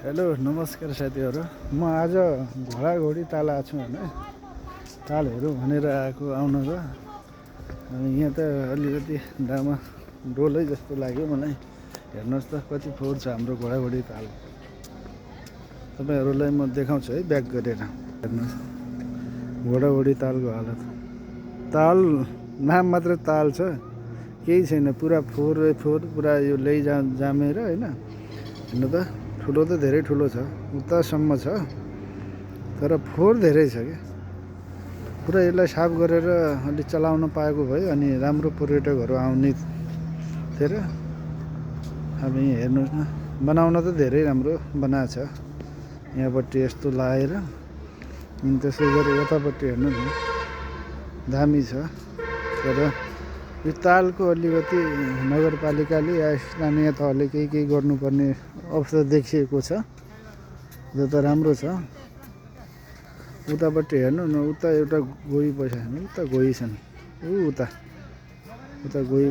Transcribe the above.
Hello नमस्कार साथीहरू। म आज घोडाघोडी ताल आएको छु होइन, ताल हेरौँ भनेर आउनु र अनि यहाँ त अलिकति डामा डोलै जस्तो लाग्यो मलाई। हेर्नुहोस् त कति फोहोर छ हाम्रो घोडाघोडी ताल। तपाईँहरूलाई म देखाउँछु है ब्याक गरेर। हेर्नुहोस् घोडाघोडी तालको हालत। ताल नाम मात्र ताल छ, केही छैन, पुरा फोहोरै फोहोर, पुरा यो जामेर होइन। हेर्नु त ठुलो त धेरै ठुलो छ, उतासम्म छ, तर फोहोर धेरै छ क्या। पुरा यसलाई साफ गरेर अलिक चलाउन पाएको भए अनि राम्रो पर्यटकहरू आउने थिए र। अब यहाँ हेर्नुहोस् न, बनाउन त धेरै राम्रो बनाएको छ, यहाँपट्टि यस्तो लाएर अनि त्यसै गरेर यतापट्टि हेर्नु न दामी छ। तर यो तालको अलिकति नगरपालिकाले या स्थानीय तहले केही गर्नुपर्ने अवस्था देखिएको छ। यो त राम्रो छ। उतापट्टि हेर्नु न, उता एउटा गोही पैसा, उता गोही छन्, उता गोही